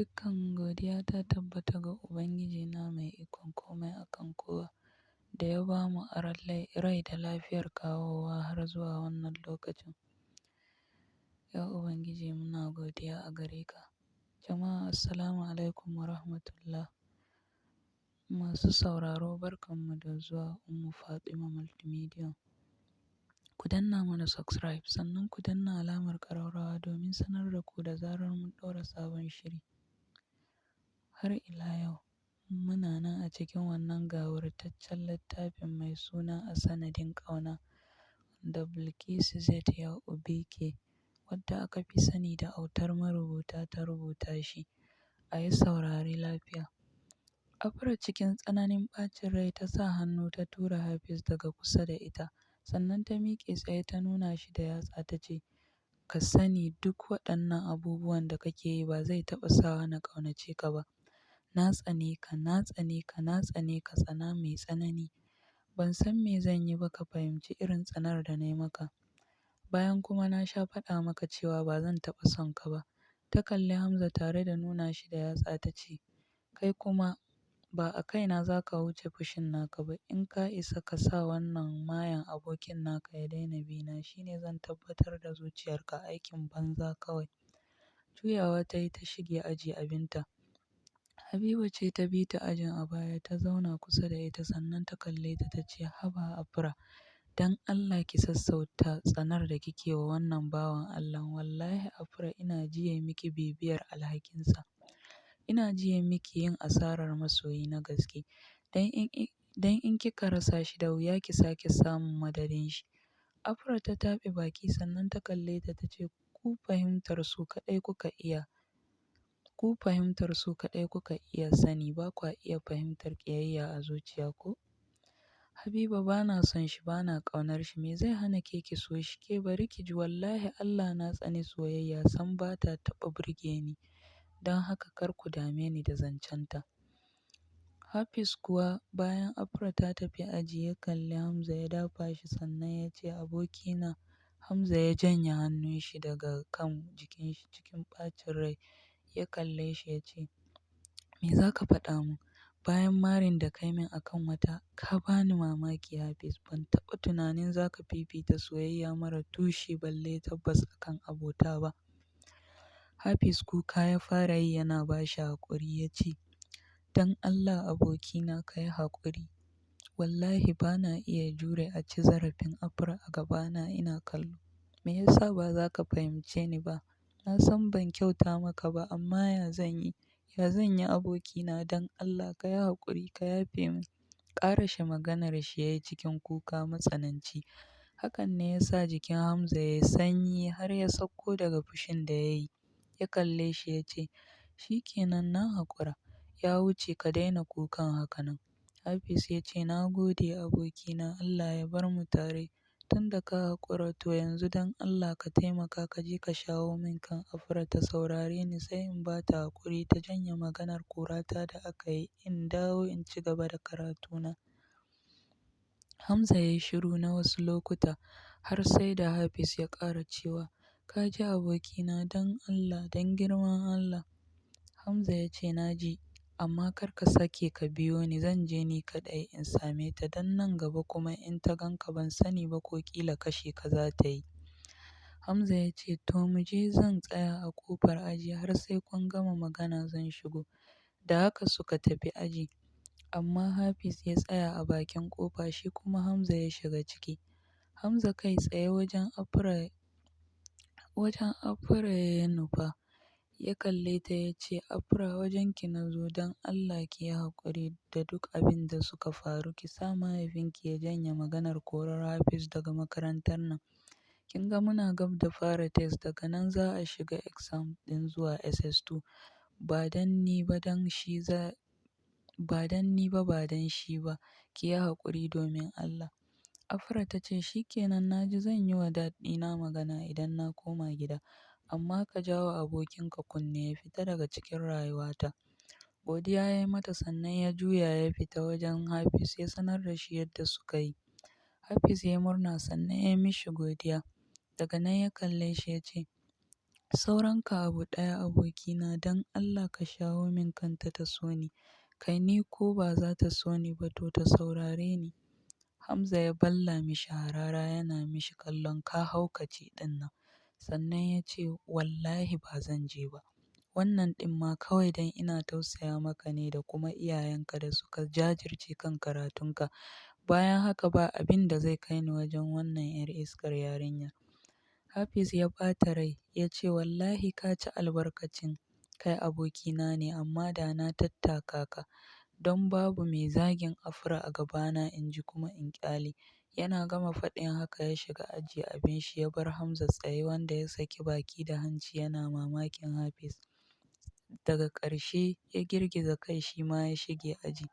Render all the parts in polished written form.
Dukkan godiya ta tabbata ga Ubangijina mai ikon komai akan kowa, da ya ba mu aron rai da lafiyar kawowa har zuwa wannan lokacin. Ya Ubangiji muna godiya a gare ka. Jama'a assalamu alaikum wa rahmatullah. Masu sauraro barkanmu da zuwa Ummu Fatima Multimedia. Ku danna mana subscribe sannan ku danna alamar ƙararrawa domin sanar da ku da zarar mun ɗaura sabon shiri. Har ila yau muna nan a cikin wannan gawurtaccen littafin mai suna A Sanadin Ƙauna da Bilkisu Z. Ya'u BK wadda aka fi sani da autar marubuta ta rubuta shi. A yi saurare lafiya. Afra cikin tsananin ɓacin rai ta sa hannu ta tura Hafiz daga kusa da ita, sannan ta miƙe tsaye ta nuna shi da yatsa ta ce, Ka sani duk waɗannan abubuwan da kake yi ba zai taɓa sawa na ƙaunace ka ba. Na tsane ka, na tsane ka, na tsane ka tsana mai tsanani. Ban san me zan yi ba ka fahimci irin tsanar da na yi maka. Bayan kuma na sha faɗa maka cewa ba zan taɓa son ka ba. Ta kalli Hamza tare da nuna shi da yatsa ta ce, Kai kuma ba a kaina za ka huce fushin naka ba, in ka isa ka sa wannan mayen abokin naka ya daina bina shine zan tabbatar da zuciyarka aikin banza kawai. Juyawa ta yi ta shige aji abinta. Habiba ce ta bi ta ajin a baya ta zauna kusa da ita sannan ta kalle ta ta ce, Haba Afra, don Allah ki sassauta tsanar da kike wa wannan bawan Allahn. Wallahi Afra ina jiye miki bibiyar alhakinsa. Ina jiye miki yin asarar masoyi na gaske. Dan in kika rasa shi da wuya ki sake samun madadin shi. Afra ta taɓe baki sannan ta kalle ta ta ce, Ku fahimtar so kaɗai kuka iya. Ku fahimtar so kaɗai kuka iya sani ba kwa iya fahimtar ƙiyayya a zuciya ko? Habiba bana son shi bana ƙaunar shi me zai hana ke ki so shi? Ke bari ki ji wallahi Allah na tsani soyayya sam ba ta taɓa burge ni. Don haka kar ku dame ni da zancenta. Hafiz kuwa bayan Afra ta tafi aji ya kalli Hamza ya dafa shi sannan ya ce abokina. Hamza ya janye hannun shi daga kan jikin shi cikin ɓacin rai ya kalle shi ya ce, Me za ka faɗa mun? Bayan marin da kai min a kan wata, ka bani mamaki Hafiz. Ban taɓa tunanin za ka fifita soyayya mara tushe balle tabbas a kan abota ba. Hafiz kuka ya fara yi yana ba shi haƙuri ya ce, Don Allah abokina ka yi haƙuri. Wallahi bana iya jure a ci zarafin Afra a gabana ina kallo. Me yasa ba za ka fahimce ni ba? Na san ban kyauta maka ba amma ya zan yi? Ya zan yi abokina don Allah ka yi haƙuri ka yafe min. Ƙarashe maganar shi ya yi cikin kuka matsananci. Hakan ne ya sa jikin Hamza ya yi sanyi har ya sauko daga fushin da ya yi. Ya kalle shi ya ce, Shi kenan na haƙura. Ya wuce ka daina kukan haka nan. Hafiz ya ce, Na gode abokina Allah ya bar mu tare. Tun da ka haƙura to yanzu don Allah ka taimaka ka je ka shawo min kan Afra ta saurare ni sai in ba ta haƙuri ta janye maganar korata da aka yi in dawo in ci gaba da karatuna. Hamza ya yi shiru na wasu lokuta har sai da Hafiz ya ƙara cewa, Ka ji abokina don Allah, don girman Allah. Hamza ya ce, Na ji, amma kar ka sake ka biyo ni zan je ni kaɗai in same ta don nan gaba kuma in ta gan ka ban sani ba ko ƙila kashe ka za ta yi. Hamza ya ce, To mu je zan tsaya a ƙofar aji har sai kun gama magana zan shigo. Da haka suka tafi aji. Amma Hafiz ya tsaya a bakin ƙofa shi kuma Hamza ya shiga ciki. Hamza kai tsaye wajen Afra, wajen Afra ya nufa. Ya kalle ta ya ce, Afra wajenki na zo don Allah ki yi haƙuri da duk abin da suka faru. Ki sa mahaifinki ya janye maganar korar Hafiz daga makarantar nan. Kin ga muna gab da fara test daga nan za a shiga exam ɗin zuwa SS2. Ba don ni ba don shi za, ba don ni ba ba don shi ba. Ki yi haƙuri domin Allah. Afra ta ce, Shi kenan na ji zan yi wa dad ɗina magana idan na koma gida. Amma ka jawo abokinka kunne ya fita daga cikin rayuwata. Godiya ya yi mata sannan ya juya ya fita wajen Hafiz ya sanar da shi yadda suka yi. Hafiz ya yi murna sannan ya yi mishi godiya. Daga nan ya kalle shi ya ce, Sauranka abu ɗaya abokina, don Allah ka shawo min kanta ta so ni. Kai ni ko ba za ta so ni ba to ta saurare ni. Hamza ya balla mishi harara yana mishi kallon ka haukace ɗin nan. Sannan ya ce wallahi ba zan je ba. Wannan ɗin ma kawai don ina tausaya maka ne da kuma iyayenka da suka jajirce kan karatunka. Bayan haka ba abin da zai kai ni wajen wannan 'yar iskar yarinya. Hafiz ya ɓata rai ya ce wallahi ka ci albarkacin kai abokina ne amma da na tattaka ka. Don babu mai zagin Afra a gabana in ji kuma in ƙyale. Yana gama faɗin haka ya shiga aji abin shi ya bar Hamza tsaye wanda ya saki baki da hanci yana mamakin Hafiz. Daga ƙarshe ya girgiza kai shi ma ya shige aji.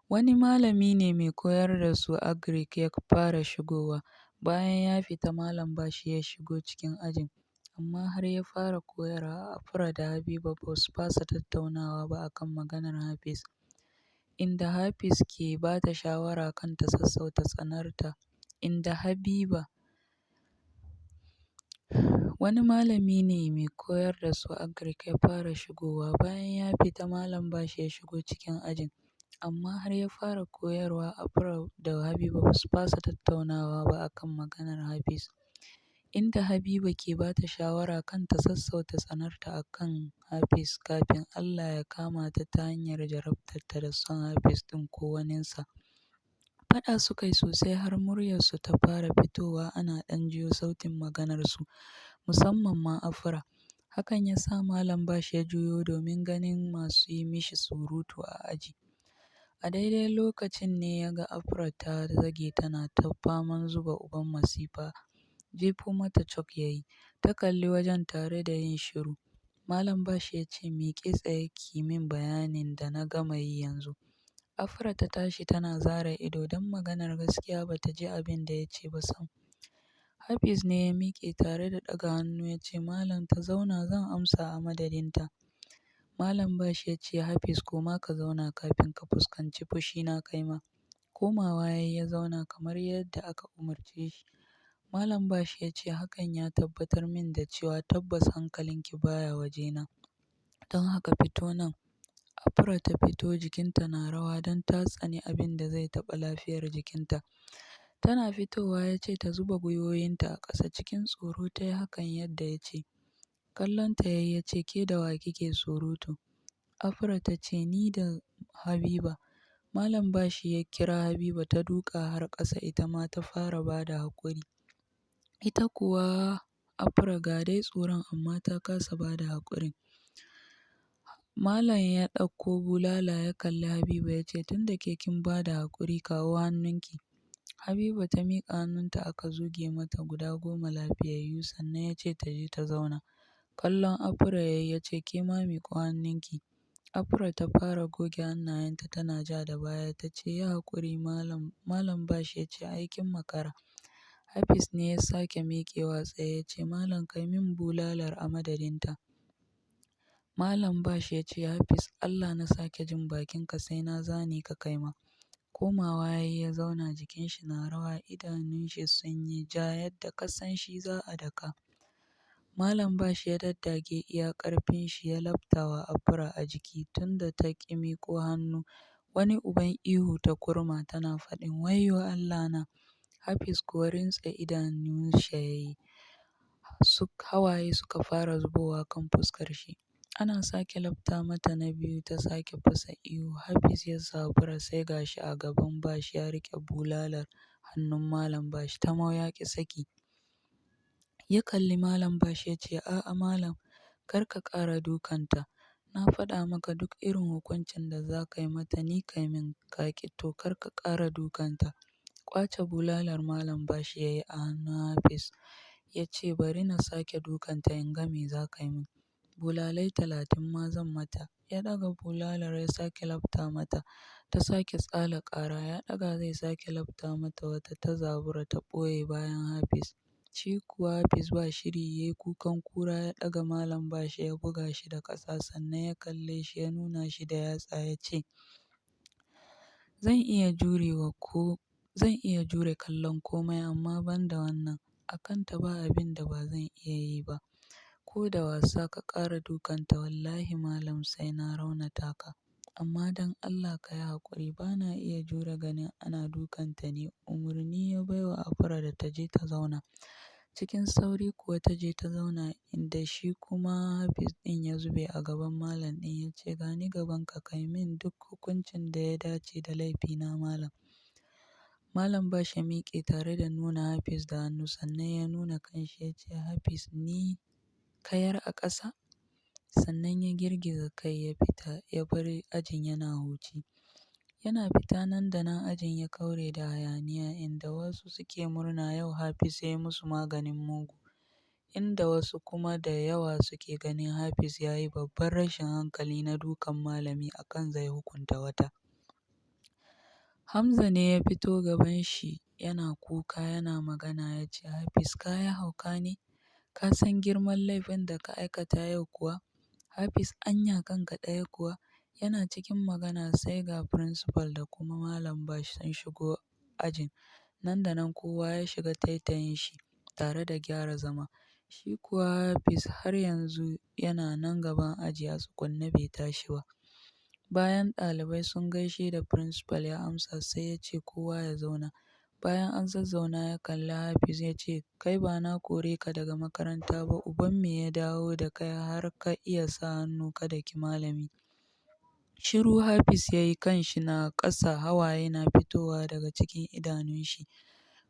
Wani malami ne mai koyar da su Agric ya fara shigowa. Bayan ya fita Malam Bashi ya shigo cikin ajin. Amma har ya fara koyarwa Afra da Habiba ba su fasa tattaunawa ba a kan maganar Hafiz. Inda Hafiz ke ba ta shawara kan ta sassauta tsanarta. Inda Habiba Wani malami ne mai koyar da su Agric ya fara shigowa. Bayan ya fita Malam Bashi ya shigo cikin ajin. Amma har ya fara koyarwa Afra da Habiba ba su fasa tattaunawa ba a kan maganar Hafiz. Inda Habiba ke ba ta shawara kan ta sassauta tsanarta a kan Hafiz kafin Allah ya kama ta ta hanyar jarabtarta da son Hafiz ɗin ko waninsa. Faɗa suka yi sosai har muryarsu ta fara fitowa ana ɗan jiyo sautin maganarsu, musamman ma Afra. Hakan ya sa Malam Bash ya juyo domin ganin masu yi mishi surutu a aji. A daidai lokacin ne ya ga Afra ta zage tana ta faman zuba uban masifa. Jefo mata chalk ya yi. Ta kalli wajen tare da yin shiru. Malam Bash ya ce miƙe tsaye ki min bayanin da na gama yi yanzu. Afra ta tashi tana zare ido don maganar gaskiya ba ta ji abin da ya ce ba sam. Hafiz ne ya miƙe tare da ɗaga hannu ya ce Malam ta zauna zan amsa a madadinta. Malam Bash ya ce Hafiz koma ka zauna kafin ka fuskanci fushina kai ma. Komawa ya yi ya zauna kamar yadda aka umarce shi. Malam Bash ya ce hakan ya tabbatar min da cewa tabbas hankalinki baya wajena. Don haka fito nan. Afra ta fito jikinta na rawa don ta tsani abin da zai taɓa lafiyar jikinta. Tana fitowa ya ce ta zuba gwiwoyinta a ƙasa cikin tsoro ta yi hakan yadda ya ce. Kallonta ya yi ya ce ke da wa kike surutu? Afra ta ce ni da Habiba. Malam Bashi ya kira Habiba ta duka har ƙasa ita ma ta fara ba da haƙuri. Ita kuwa Afra ga dai tsoron amma ta kasa ba da haƙurin. Malam ya ɗauko bulala ya kalli Habiba ya ce tun da ke kin ba da haƙuri kawo hannunki. Habiba ta miƙa hannunta aka zuge mata guda 10 lafiyayyu sannan ya ce ta je ta zauna. Kallon Afra ya yi ya ce ke ma miƙo hannunki. Afra ta fara goge hannayenta tana ja da baya ta ce yi haƙuri Malam. Malam Bash ya ce ai kin makara. Hafiz ne ya sake miƙewa tsaye ya ce Malam kai min bulalar a madadinta. Malam Bash ya ce Hafiz Allah na sake jin bakinka sai na zane ka kai ma. Komawa ya yi ya zauna jikinshi na rawa idanunshi sun yi ja yadda ka san shi za a daka. Malam Bash ya daddage iya ƙarfin shi ya lafta wa Afra a jiki tun da ta ƙi miƙo hannu. Wani uban ihu ta kurma tana faɗin wayyo Allahna. Hafiz kuwa rintse idanunsa ya yi. Hawaye suka fara zubowa kan fuskar shi. Ana sake lafta mata na biyu ta sake fasa ihu. Hafiz ya zabura sai gashi a gaban Bash ya riƙe bulalar hannun Malam Bash tamau ya ƙi saki. Ya kalli Malam Bash ya ce a'a Malam kar ka ƙara dukanta. Na faɗa maka duk irin hukuncin da za ka yi mata ni ka min ka ƙi to kar ka ƙara dukanta. Ƙwace bulalar Malam Bash ya yi a hannun Hafiz ya ce bari na sake dukanta in ga me za ka yi min. Bulalai 30 ma zan mata. Ya ɗaga bulalar ya sake lafta mata. Ta sake tsala ƙara. Ya ɗaga zai sake lafta mata wata ta zabura ta ɓoye bayan Hafiz. Shi kuwa Hafiz ba shiri ya yi kukan kura ya ɗaga Malam Bash ya buga shi da ƙasa sannan ya kalle shi ya nuna shi da yatsa ya ce zan iya jure kallon komai amma ban da wannan. A kanta ba abin da ba zan iya yi ba. Ko da wasa ka ƙara dukanta wallahi malam sai na raunata ka. Amma don Allah ka yi haƙuri bana iya jure ganin ana dukanta ne. Umarni ya baiwa Afra da ta je ta zauna. Cikin sauri kuwa ta je ta zauna inda shi kuma Hafiz ɗin ya zube a gaban malam ɗin ya ce, "Gani gabanka kai min duk hukuncin da ya dace da laifina malam." Malam Bash ya miƙe tare da nuna Hafiz da hannu sannan ya nuna kanshi ya ce, "Hafiz ni ka yar a ƙasa?" Sannan ya girgiza kai ya fita ya bar ajin yana huci. Yana fita nan da nan ajin ya kaure da hayaniya inda wasu suke murna yau Hafiz ya yi musu maganin mugu, inda wasu kuma da yawa suke ganin Hafiz ya yi babban rashin hankali na dukan malami a kan zai hukunta wata. Hamza ne ya fito gaban shi yana kuka yana magana ya ce, "Hafiz ka yi hauka ne? Ka san girman laifin da ka aikata yau kuwa? Hafiz anya kanka ɗaya kuwa?" Yana cikin magana sai ga principal da kuma Malam Bash sun shigo ajin. Nan da nan kowa ya shiga taitayin shi tare da gyara zama. Shi kuwa Hafiz har yanzu yana nan gaban aji a tsugunne bai tashi ba. Bayan ɗalibai sun gaishe da principal ya amsa sai ya ce kowa ya zauna. Bayan an zazzauna ya kalli Hafiz ya ce, "Kai ba na kore ka daga makaranta ba uban me ya dawo da kai har ka iya sa hannu ka daki malami?" Shiru Hafiz ya yi kanshi na ƙasa hawaye na fitowa daga cikin idanun shi.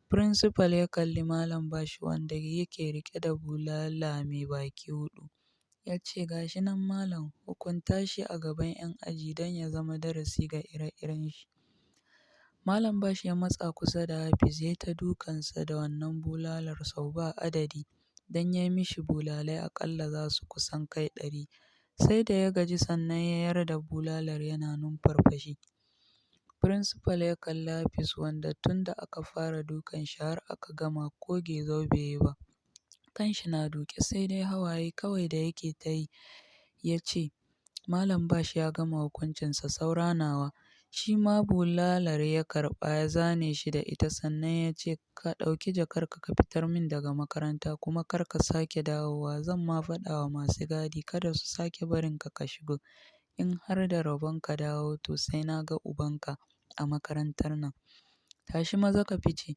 Principal ya kalli Malam Bash wanda yake riƙe da bulala mai baki huɗu. Ya ce, "Ga shi nan malam, hukunta shi a gaban 'yan aji don ya zama darasi ga ire-iren shi." Malam Bash ya matsa kusa da Hafiz ya yi ta dukansa da wannan bulalar sau ba adadi don ya yi mishi bulalai aƙalla za su kusan kai 100. Sai da ya gaji sannan ya yarda bulalar yana numfarfashi. Principal ya kalli Hafiz wanda tun da aka fara dukan shi har aka gama ko gezau bai yi ba. Kanshi na duƙe sai dai hawaye kawai da yake ta yi. Ya ce, "Malam Bash ya gama hukuncinsa saura nawa." Shi ma bulalar ya karɓa ya zane shi da ita sannan ya ce, "Ka ɗauki jakarka ka fitar min daga makaranta kuma kar ka sake dawowa. Zan ma faɗa wa masu gadi kada su sake barin ka ka shigo. In har da rabon ka dawo to sai na ga ubanka a makarantar nan. Tashi maza ka fice."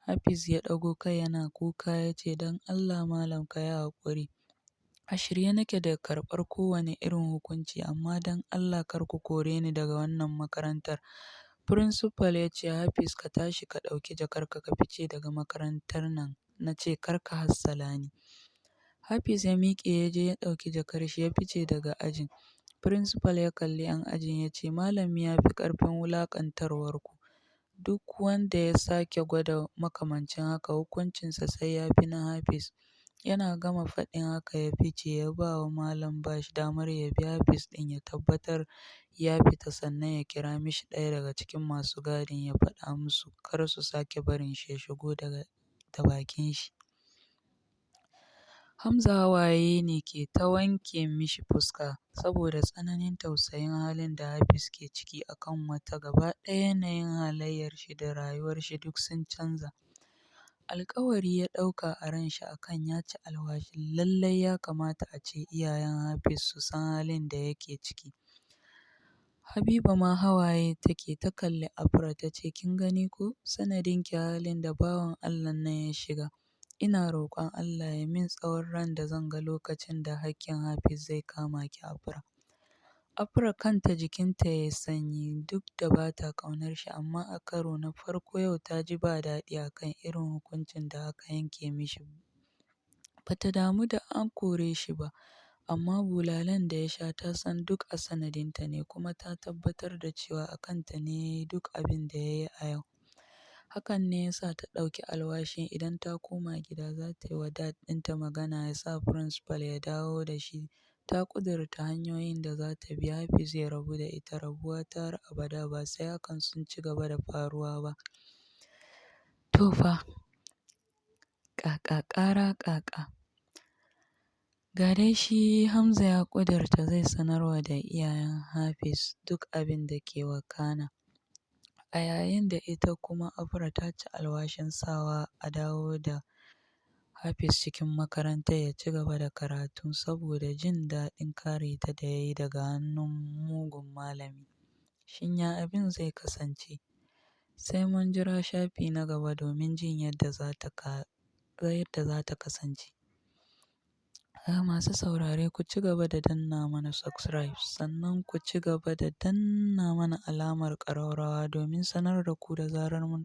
Hafiz ya ɗago kai yana kuka ya ce, "Don Allah malam ka yi haƙuri. A shirye nake da karɓar kowane irin hukunci amma don Allah kar ku kore ni daga wannan makarantar." Principal ya ce, "Hafiz ka tashi ka ɗauki jakarka ka fice daga makarantar nan." Na ce, "Kar ka hassala ni." Hafiz ya miƙe ya je ya ɗauki jakar shi ya fice daga ajin. Principal ya kalli 'yan ajin ya ce, "Malami ya fi ƙarfin wulaƙantarwar ku. Duk wanda ya sake gwada makamancin haka hukuncinsa sai ya fi na Hafiz." Yana gama faɗin haka ya fice ya ba wa Malam Bash damar ya bi Hafiz ɗin ya tabbatar ya fita sannan ya kira mishi ɗaya daga cikin masu gadin ya faɗa musu kar su sake barin shi ya shigo daga ta bakin shi. Hamza hawaye ne ke ta wanke mishi fuska saboda tsananin tausayin halin da Hafiz ke ciki a kan wata gaba ɗaya yanayin halayyar shi da rayuwar shi duk sun canza. Alƙawari ya ɗauka a ranshi a kan ya ci alwashin lallai ya kamata ace iyayen Hafiz su san halin da yake ciki. Habiba ma hawaye take ta kalli Afra ta ce, "Kin gani ko? Sanadinki halin da bawan Allahn nan ya shiga. Ina roƙon Allah ya min tsawon ran da zan ga lokacin da hakkin Hafiz zai kama ki Afra." Afra kanta jikinta ya yi sanyi duk da ba ta ƙaunar shi amma a karo na farko yau ta ji ba daɗi a kan irin hukuncin da aka yanke mishi. Ba ta damu da an kore shi ba, amma bulalan da ya sha ta san duk a sanadinta ne kuma ta tabbatar da cewa a kanta ne ya yi duk abin da ya yi a yau. Hakan ne ya sa ta ɗauki alwashin idan ta koma gida za ta yi wa dad ɗinta magana ya sa principal ya dawo da shi. Ta ƙudurta hanyoyin da za ta bi Hafiz ya rabu da ita rabuwa ta har abada ba sai hakan sun ci gaba da faruwa ba. To fa, ƙaƙa ƙara ƙaƙa. Ga dai shi Hamza ya ƙudurta zai sanarwa da iyayen Hafiz duk abin da ke wakana. A yayin da ita kuma Afra ta ci alwashin sawa a dawo da Hafiz cikin makarantar ya ci gaba da karatu saboda jin daɗin kare ta da ya yi daga hannun mugun malami. Shin ya abin zai kasance? Sai mun jira shafi na gaba domin jin yadda za ta kasance. Masu saurare, ku ci gaba da danna mana subscribe, sannan ku ci gaba da danna mana alamar ƙararrawa domin sanar da ku da zarar mun